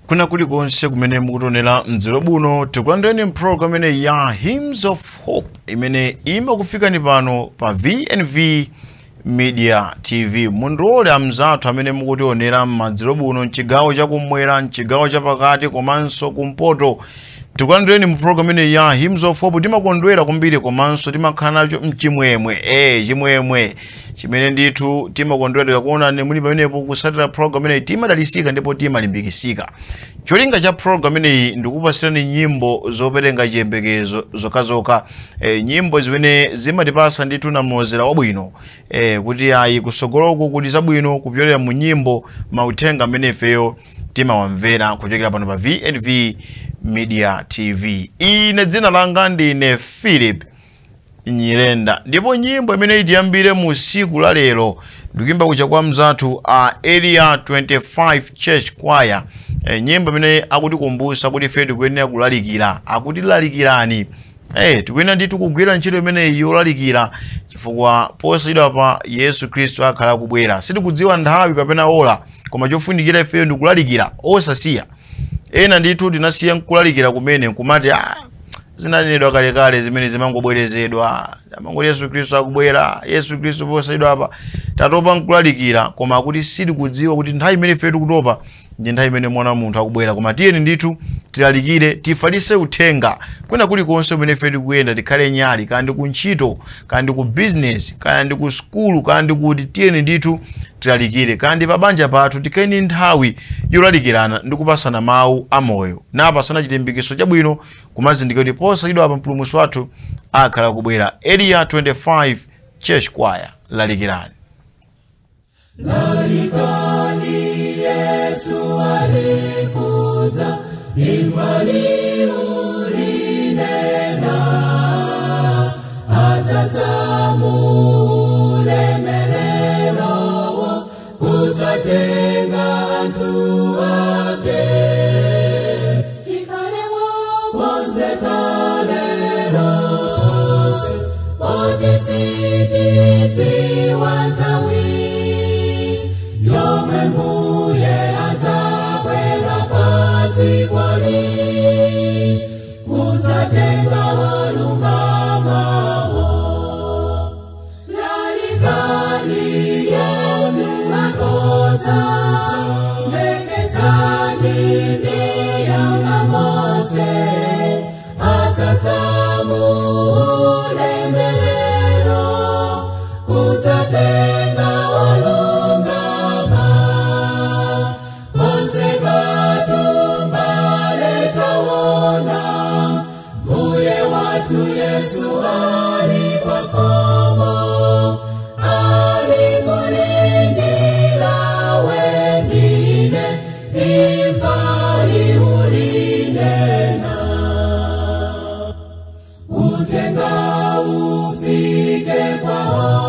Kuna kulikonse kumene mukutonera mdzero buno, tikulandireni program imene ya Hymns of Hope imene imakufikani pano pa VNV Media TV. Mundilole amzathu amene mukutionera m'madzero buno mchigawo chakumwera, mchigawo chapakati komanso kumpoto, tikulandireni mu program imene ya Hymns of Hope. Timakondwera kwambiri komanso timakhala nacho mchimwemwe, chimwemwe chimene ndithu timakondwera kuona muli pamenepo kusatira program imeneyi. Timadalisika ndipo timalimbikisika. Cholinga cha program imeneyi ndikupasirani nyimbo zopereka chiyembekezo zokhazokha, nyimbo zimene zimatipasa ndithu namlozera wabwino, kuti ayi kusogoloko kuti zabwino kupyolera mu nyimbo mauthenga amene ifeyo timawamvera kuchokera pano pa VNV Media TV. Ine dzina langa ndine Philip Nyirenda, ndipo nyimbo imene itiyambire mu siku la lero ndikuimba kucha kwa mzathu a Area 25 Church Choir. Nyimbo imene akutikumbusa kuti ife tikuyenera kulalikira, akutilalikirani. Tikuyenera ndithu kugwira ntchito imeneyi yolalikira, chifukwa posachedwa pa Yesu Khristu akhala kubwera. Sitikudziwa nthawi kapena ola, koma chofunikira ifeyo ndikulalikira osasiya. Ena ndithu tinasiya nkulalikira kumene nkumati zinanenedwa kalekale zimene zimangobwerezedwa, amangoti Yesu Khristu akubwera, Yesu Khristu posachedwa apa. Tatopa nkulalikira, koma kuti sitikudziwa kuti nthawi imene ife tikutopa ndi nthawi imene mwana wa munthu akubwera. Koma tiyeni ndithu tilalikire, tifalitse uthenga kwina kulikonse kumene ife tikuyenda, tikhale nyali, kaya ndi ku ntchito, kaya ndi ku business, kaya ndi ku sukulu, kaya ndi kuti, tiyeni ndithu tilalikire, kaya ndi pabanja pathu, tikhale ndi nthawi yolalikirana ndi kupasana mawu amoyo napasana chilimbikiso chabwino, kumazindikira kuti posachedwa apa mpulumutsi wathu akhala kubwera. Area 25 Church Choir, lalikirani. Lalikani Yesu alikuja, imani ulinena, atatamu ulemerero, kudzatenga anthu ake. Tikhale wokonzeka lero, poti sitidziwa nthawi yomwe Mbuye adzabwera padzikoli, kudzatenga olungamawo. Lalikani Yesu akudza, mvekesani tiyanga Mose, adzadzamu ulemerero, kudzatenga olungama. Konzekatu mbale taona, Mbuye wathu Yesu ali pakhomo, alikulindira wendine, imva liulinena. Uthenga ufike kwa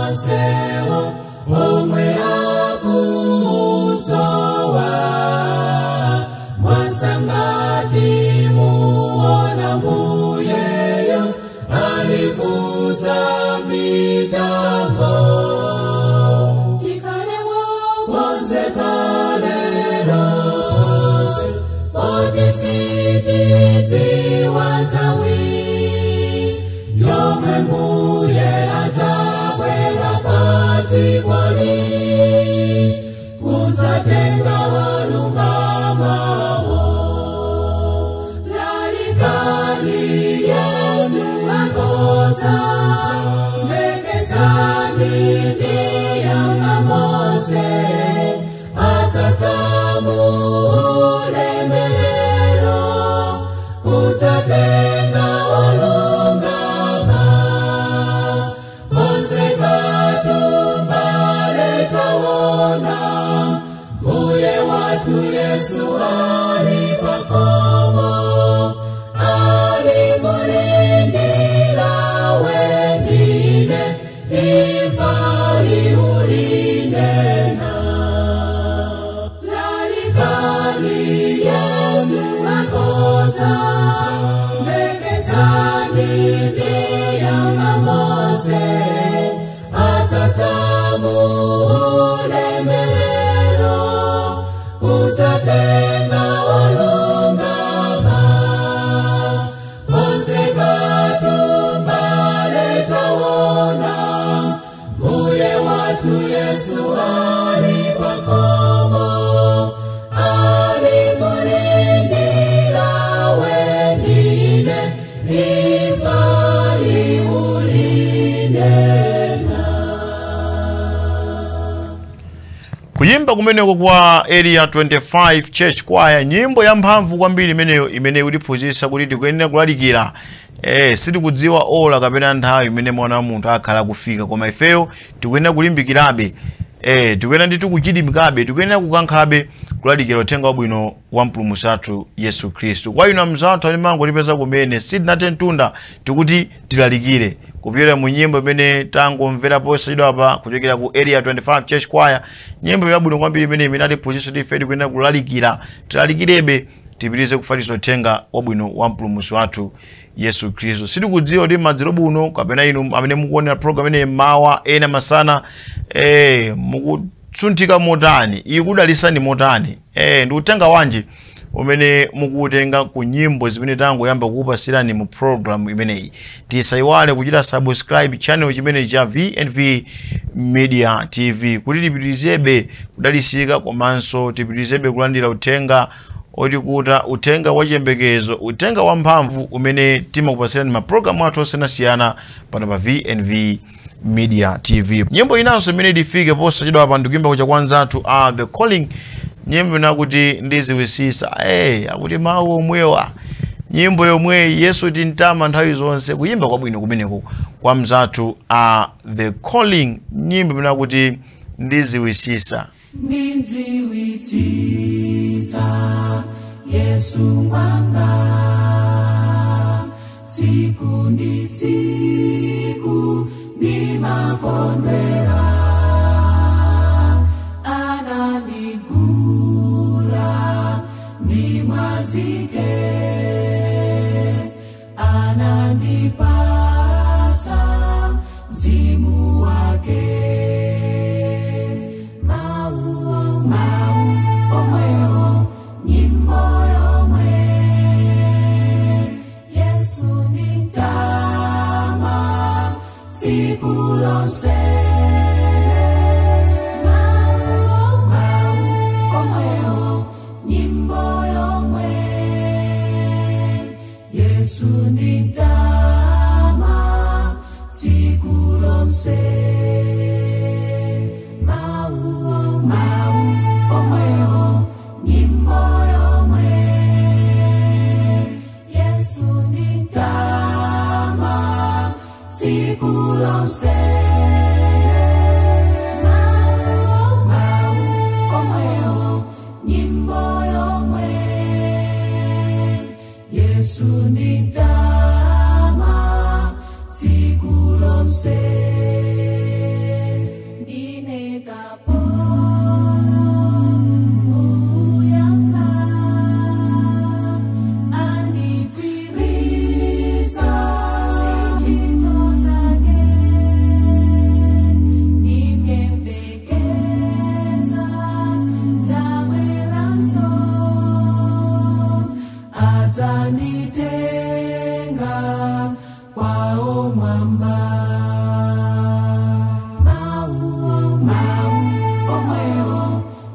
onsewo omwe akusowa, mwasangati muona Mbuyeyo alikudza mitambo. Tikhale wokonzeka lero, poti sitidziwa nthawi yomwe Mbuye adzabwera padzikoli, kudzatenga olungamawo. Lalikani Yesu akudza, mvekesani tiyanga Mose, adzadzamu ulemerero, kudzatenga olungama. Konzekatu mbale taona, Mbuye wathu Yesu ali pakhomo, alikulindira wendine, imva liulinena. Lalikani Yesu akudza, mvekesani tiyanga Mose, adzadzamu ulemerero, kudzatenga olungama. Kumeneko kwa Area 25 Church Choir, nyimbo ya mphamvu kwambiri imeneyo imene ikutiphunzitsa kuti tikuyenera kulalikira. Sitikudziwa ola kapena nthawi imene mwana wa munthu akhala kufika, koma ifeyo tikuyenera kulimbikirabe, tikuyenera ndithu kuchidimikabe, tikuyenera kukankhabe kulalikira uthenga wabwino wa mpulumutsi wathu Yesu Khristu. Kwa inu amzathu amene mangotipeza kumene sitinathe mtunda, tikuti tilalikire kupyolera mu nyimbo imene tangomvera posachedwa apa kuchokera ku Area 25 Church Choir, nyimbo yabwino kwambiri imene imatiphunzitsa kuti ife tikuyenera kulalikira, tilalikirebe, tipitirize kufalitsa uthenga wabwino wa mpulumutsi wathu Yesu Khristu. Sitikudziwa kuti madzulo buno kapena inu amene mukuonera program imene mawa ena masana, mukutsunthika motani, ikudalisani motani, ndi uthenga wanji umene mukuutenga ku nyimbo zimene tangoyamba kukupasirani mu program imeneyi. Tisayiwale kuchita subscribe channel chimene cha VNV Media TV kuti tipitirizebe kudalisika komanso tipitirizebe kulandira uthenga otikuta, uthenga wachiyembekezo, uthenga wamphamvu umene timakupasirani ma program athu osiyanasiyana pano pa VNV Media TV. Nyimbo inanso imene ifike posachedwa apa ndikuimba kucha kwa anzathu a The Calling, nyimbo inakuti ndiziwisisa, akuti mawu omwewa, nyimbo yomwe Yesu tintama nthawi zonse, kuyimba kwabwino kumeneko kwa mzathu a The Calling, nyimbo inakuti ndiziwisisa. Ndiziwisisa Yesu mwanga, tsiku ndi tsiku ndimakondwera, anandigula ndimwazike, anandipasa mzimu wake. Mau mau omwewo, nyimbo yomwe, Yesu nitama tsiku lonse. Mau mau omwewo, nyimbo yomwe, Yesu nitama tsiku lonse. Mau mau omwewo, nyimbo yomwe, Yesu nitama tsiku lonse. Mau mau omwewo, nyimbo yomwe, Yesu nitama tsiku lonse. Ndine kapolo muyanga, andikwiriza zinchito zake, nimyembekeza zabweranso, adzanditenga kwawo mwamba. Mau mau omwewo,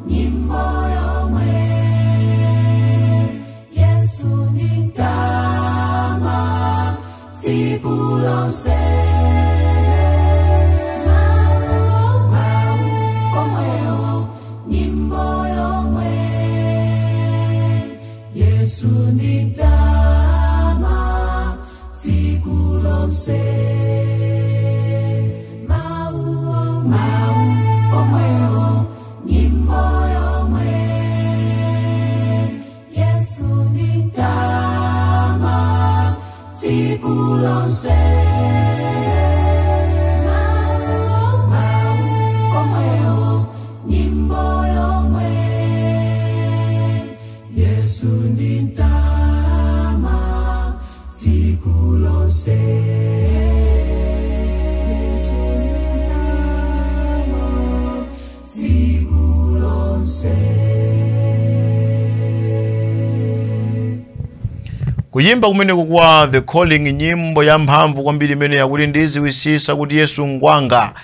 nyimbo yomwe, Yesu nitama tsiku lonse. Mau mau omwewo, nyimbo yomwe, Yesu nitama tsiku lonse. Mau mau omwewo, nyimbo yomwe, Yesu nitama tsiku lonse. Mau mau omwewo, nyimbo yomwe, Yesu nitama tsiku lonse. Yesu nitama tsiku lonse. Kuyimba kumeneko kwa The Calling, nyimbo ya mphamvu kwambiri imene yakuti ndiziwisisa kuti Yesu ngwanga,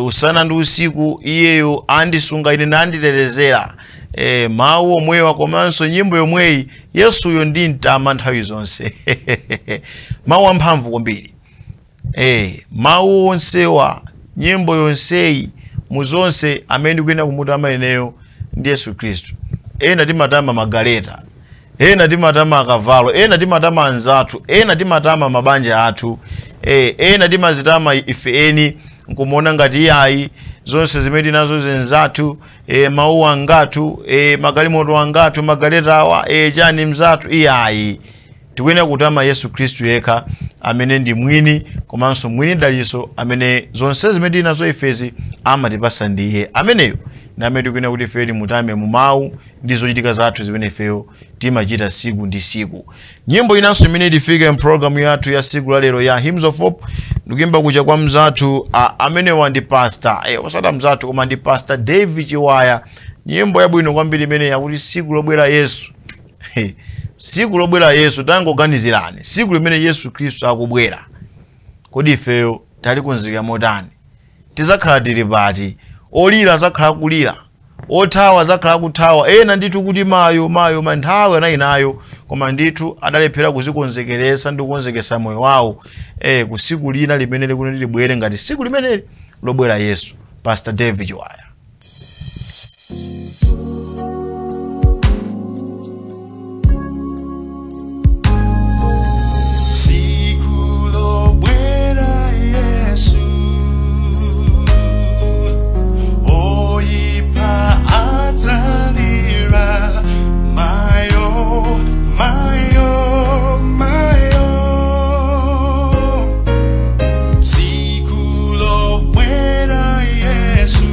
usana ndi usiku iyeyo andisunga ine nanditetezera, mawu omwewa komanso nyimbo yomweyi Yesuyo ndi mtama nthawi zonse. Mawu amphamvu kwambiri, mawu onsewa, nyimbo yonseyi, muzonse amene ndikuyenda kumutama ineyo Ndi Yesu Khristu. Ena timatama magaleta, ena timatama akavalo, ena timatama anzathu, ena timatama mabanja athu, ena timazitama ife eni nkumuona ngati iyayi zonse zimene tinazo zinzathu, mawu angathu, magalimoto angathu, magaleta awa, chani mzathu. Iyayi, tikuyenera kutama Yesu Khristu yekha amene ndi mwini komanso mwini daliso, amene zonse zimene tinazo ifezi amatipasa ndiye ameneyo, ndi amene tikuyenera kuti ifeyo timutame mu mawu ndi zochitika zathu zimene ifeyo timachita siku ndi siku. Nyimbo inanso imene itifike mpulogalamu yathu ya siku la lero ya Hymns of Hope ndikuyimba kucha kwa mzathu, amenewa ndi pastor, osati mzathu koma ndi Pastor David Chiwaya. Nyimbo yabwino kwambiri imene yakuti siku lobwera Yesu. Siku lobwera Yesu, tangoganizirani siku limene Yesu Khristu akubwera, kodi ifeyo talikonzeka motani? Tizakhala tili pati? Olira azakhala kulira, othawa azakhala kuthawa, ena ndithu kuti mayo mayo manthawi anali nayo, koma ndithu adalephera kuzikonzekeresa ndi kukonzekesa moyo wawo ku siku lina limene likuti libwere ngati siku limeneli lobwera Yesu. Pastor David Chiwaya. Siku lobwera Yesu, oyipa adzalira, mayo, mayo, mayo. Siku lobwera Yesu,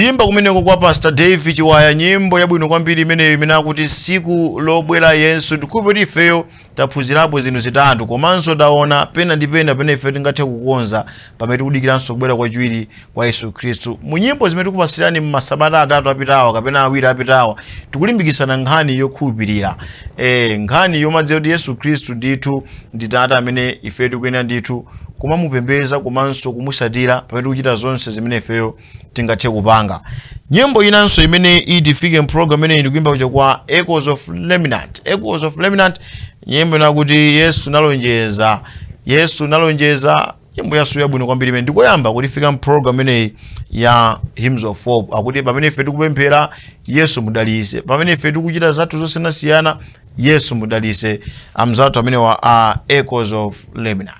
Kuyimba kumeneko kwa Pastor Dave Chiwaya, nyimbo yabwino kwambiri imeneyo imene akuti siku lobwera Yesu. Ndikupe ifeyo taphunzirapo zinthu zitatu, komanso taona pena ndi pena pene ife tingathe kukonza pamene tikudikiranso kubwera kwachiwiri kwa Yesu Khristu. Mu nyimbo zimene tikupasirani m'masabata atatu apitawa kapena awiri apitawa, tikulimbikitsana nkhani yokhulupirira, nkhani yomadziwa kuti Yesu Khristu ndithu ndi Tate amene ife tikuyenera ndithu kumamupembeza komanso kumusatira pamene tikuchita zonse zimene ifeyo tingathe kupanga. Nyimbo inanso imene itifike mprogram imene ndikuimba kuja kwa Echoes of Remnant. Echoes of Remnant, nyimbo inakuti Yesu nalonjeza, Yesu nalonjeza. Nyimbo yasu yabwino kwambiri imene ndikoyamba kutifika mprogram imeneyi ya Hymns of Hope, akuti pamene ife tikupemphera Yesu mudalise, pamene ife tikuchita zathu zosiyanasiyana Yesu mudalise. Amzathu amene wa a Echoes of Remnant.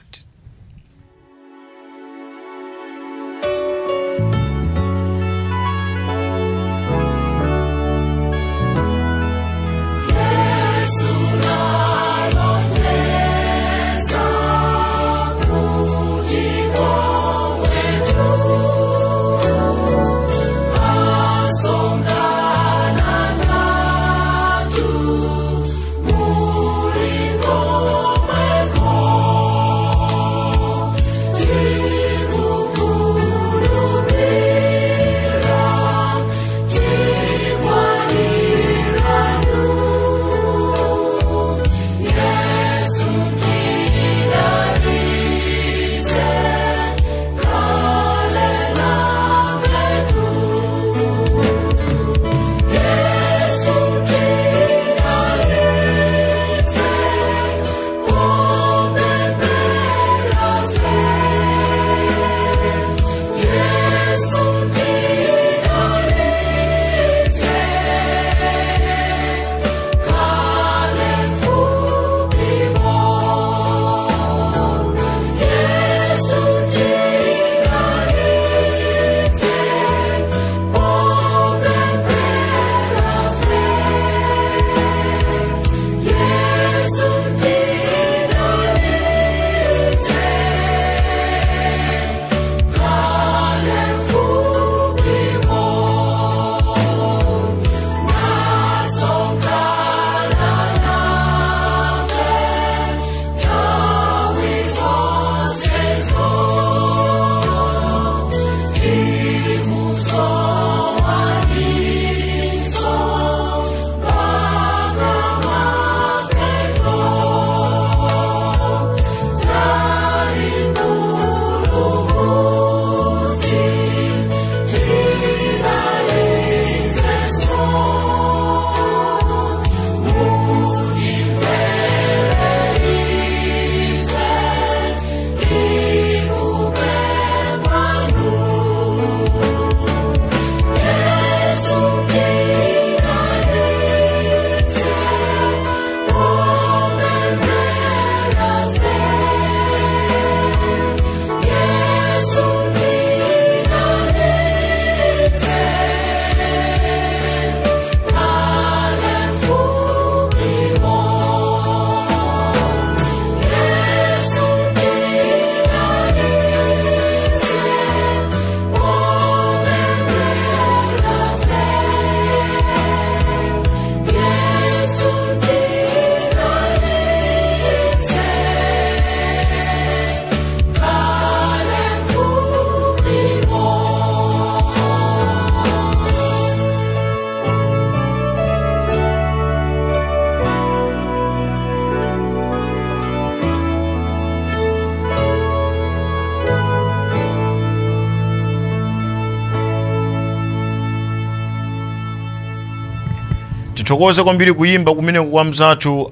Tithokoze kwambiri kuyimba kumene kwa mzathu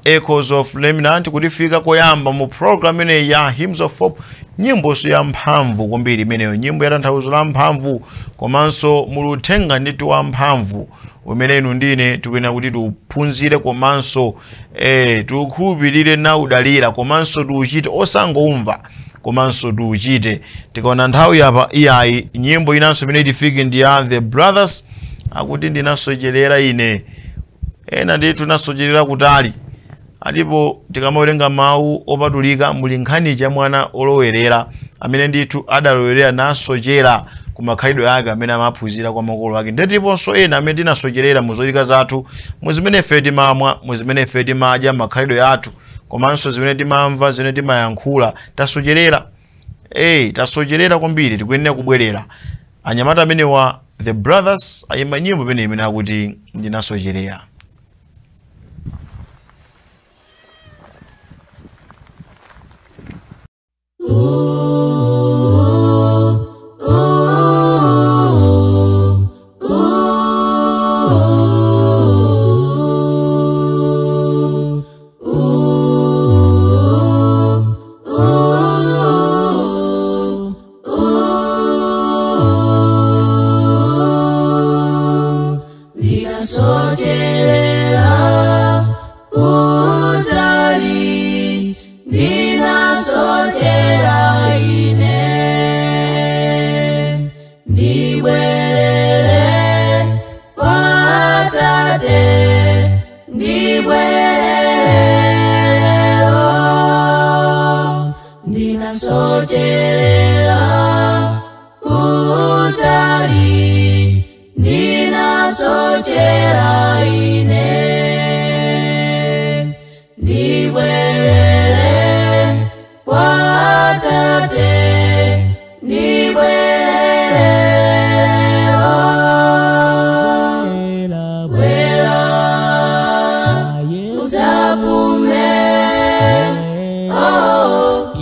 Echoes of Remnant kutifika koyamba mu program imeneyi ya Hymns of Hope, nyimbo ya mphamvu kwambiri imeneyo, nyimbo ya tanthauzo la mphamvu komanso muluthenga ndithu wa mphamvu umene inu ndine tikuyenera kuti tiuphunzire komanso tiukhulupirire na udalira komanso tiuchite, osangomva komanso tiuchite. Tikaona nthawi apa iyayi, nyimbo inanso imene itifike ndi ya The Brothers, akuti ndinasocherera ine, ena ndithu nasocherera kutali. Alipo tikamawerenga mawu opatulika muli nkhani cha mwana olowerera amene ndithu adalowerera nasochera Kumakhalidwe ake amene amaphunzira kwa makolo ake. Ndetiponso ena amene tinasocherera mu zochitika zathu, mu zimene ife timamwa, mu zimene ife timadya, makhalidwe athu komanso zimene timamva, zimene timayankhula, tasocherera. Tasocherera kwambiri, tikuyenera kubwerera. Anyamata amene wa The Brothers ayimba nyimbo imene imene akuti ndinasocherera. Ninasocherera kutali, ninasochera ine, ndibwerere kwa Tate, ndibwerere lero. Ninasocherera kutali, ninasochera ine, ndibwerere kwa Tate, ndibwerere lero. Bwera udzapume, oh,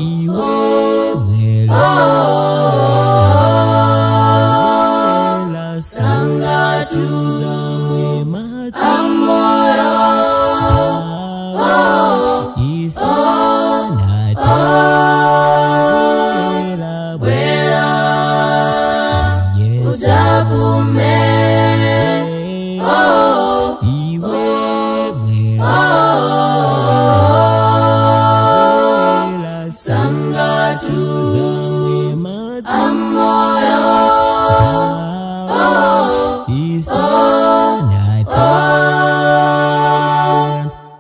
oh, sangatu amoyo, oh, oh, bwera udzapume, oh, oh, sangatu amoyo, oh, oh,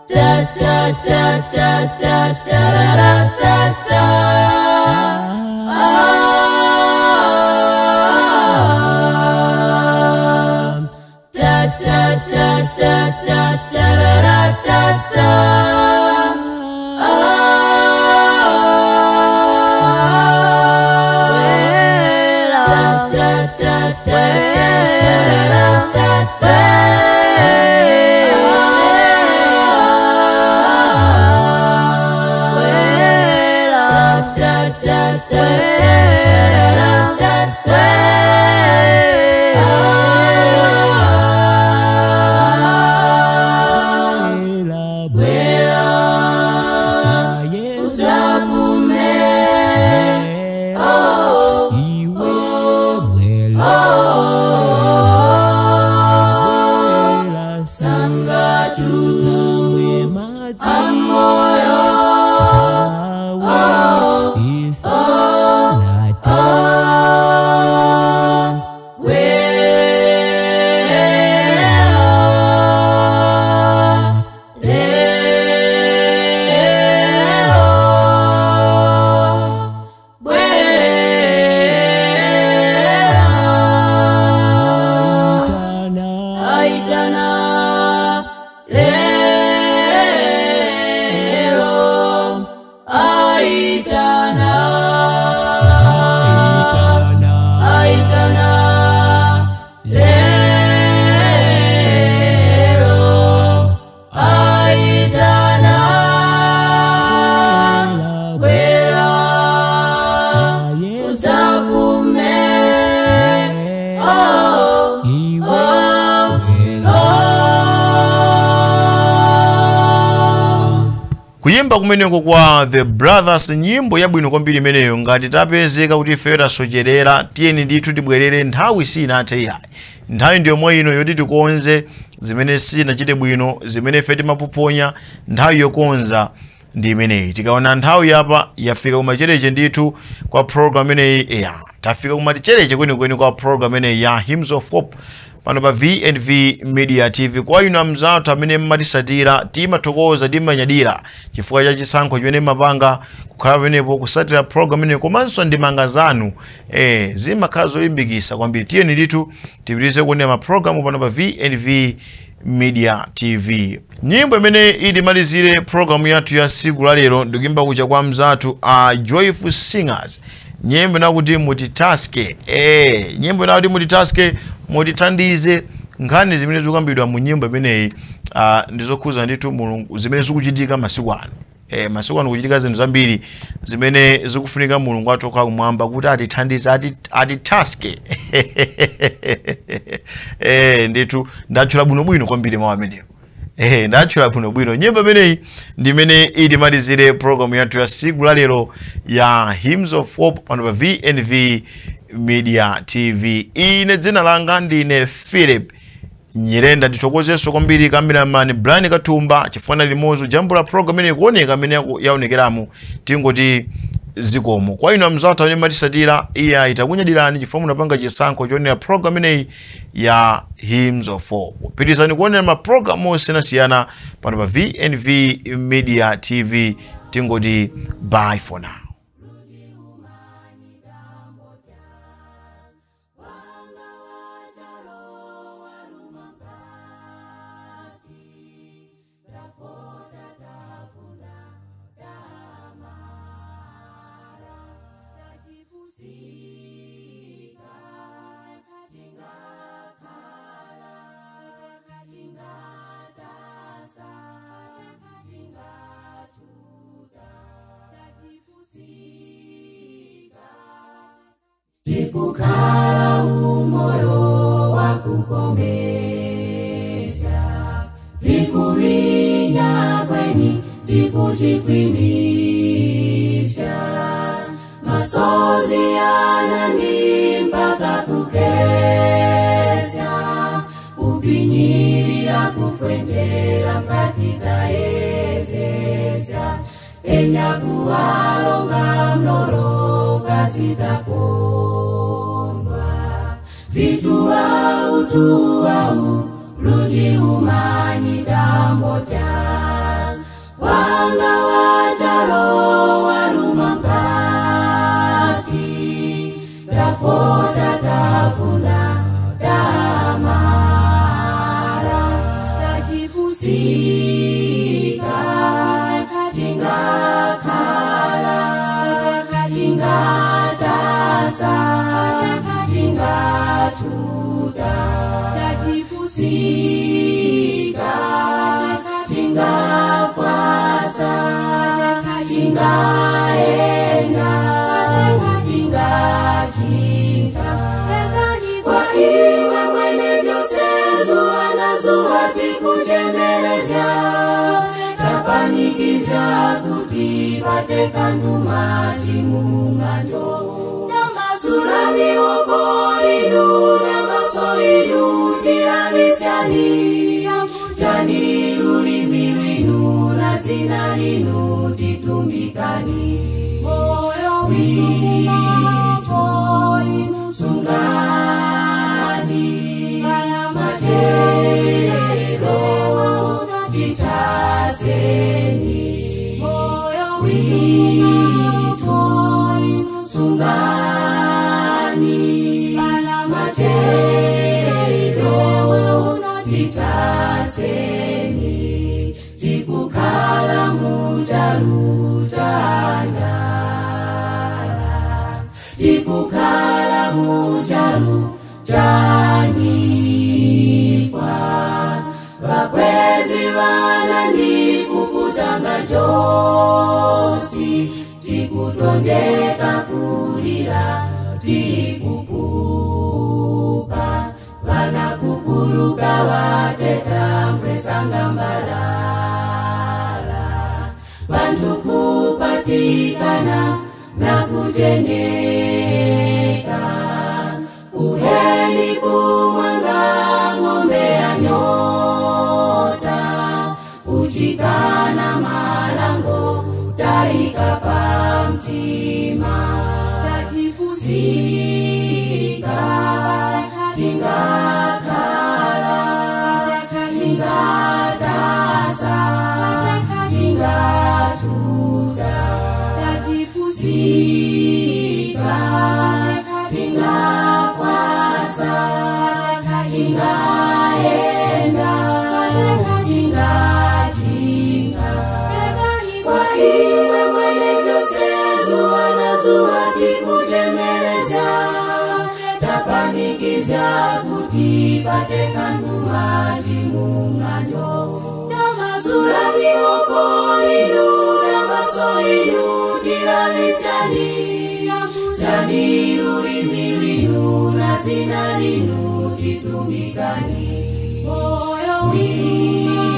ta ta ta ta ta ta ra ta ta. Ta ta ta ta ta ta ra ta ta. Ta ta ta ta ta ta ta. Aitana lero, aitana, aitana lero, aitana, bwera udzapume, oh, oh, Kuyimba kumeneko kwa The Brothers, nyimbo yabwino kwambiri imeneyo. Ngati tapezeka kuti ife tasocherera, tiyeni ndithu tibwerere, nthawi sinathe iyayi. Nthawi ndiyo yomwe ino yoti tikonze zimene sinachite bwino, zimene ife timaphophonya. Nthawi yokonza ndi imeneyi. Tikaona nthawi yapa yafika kumachereche ndithu kwa program imeneyi, ya tafika kumachereche kwenikweni kwa program imeneyi ya Hymns of Hope. pano pa VNV Media TV. Kwa inu amzathu amene mmatisatira, timathokoza, timanyadira chifukwa cha chisankho chimene mmapanga kukhala pamenepo kusatira program imeneyi, komanso ndimanga zanu zimakhala zolimbikitsa kwambiri. Tiyeni ndithu tipitirize kuonera mapulogalamu pano pa VNV Media TV. Nyimbo imene itimalizire programu yathu ya siku la lero ndikuimba kucha kwa mzathu a Joyful Singers. Nyimbo inakuti mutitaske. Nyimbo inakuti mutitaske, mutithandize. Nkhani zimene zikukambidwa mu nyimbo imeneyi ndizokhuza ndithu Mulungu, zimene zikuchitika masiku ano. Masiku ano kuchitika zinthu zambiri zimene zikufunika Mulungu athu okhala kumwamba kuti atithandize, atitaske. Ndithu ndatchula bwinobwino kwambiri mawu amenewo. Ndatchula bwinobwino. Nyimbo imeneyi ndimene itimalizire programu yathu ya siku la lero ya Hymns of Hope pano pa VNV Media TV. Ine dzina langa ndine Philip Nyirenda. Ndithokozenso kwambiri cameraman Brian Katumba chifukwa limodzi jambula program imene ikuoneka imene yaonekeramo. Tingoti zikomo kwa inu amzathu amene mmatisatira, iya itakunyadirani chifukwa munapanga chisankho choonera program imeneyi ya Hymns of Hope. Pitirizani kuonera mapulogalamu osiyanasiyana pano pa VNV Media TV. Tingoti bye for now. Tikukhala umoyo wakukomesa, vikuvinya kweni tikuchikwimisa, masozi anani mpaka kukesa, upinyirira kufwendera mpatitayezesa, enyakuwalonga mloro kazitakondwa, vituwa utuwau luji umanyi tamboja, wanga wacharo waruma mkati, tafoda tafuna tamara, tajipusika tingakhala tingatasa tingatuta, tajipusika tingafwasa tingaenda tingachinta. Kwa iwe mwene byose zuwa na zuwa tikuchemeleza, tapanikiza kuti patekantuma chimunganjo, namasulani okolinu namaso inu tilamisani, zani lulimi lwinu na zina linu titumbikani, moyo witu sungani mana matero titaseni, moyo witu sungani mana matero titaseni, tikukhala mujalutandala, tikukhala mujalutanyifwa, vakwezi vanani kuputanga josi, tikutondeka kulira tikukupa, vana kupuluka vateta mbwesanga mbalala, vantu kupatikana na kujenyeka, uheni kumwanga ng'ombe ya nyota, uchikana malango taika pamtima, tajipusika tingakhala tikuchemeleza tapanikiza kuti pate kantu maji mung'anjo tamasulani oko inu namaso inu tilalisani sani lulimi lwinu na zina linu titumikani moyo winu.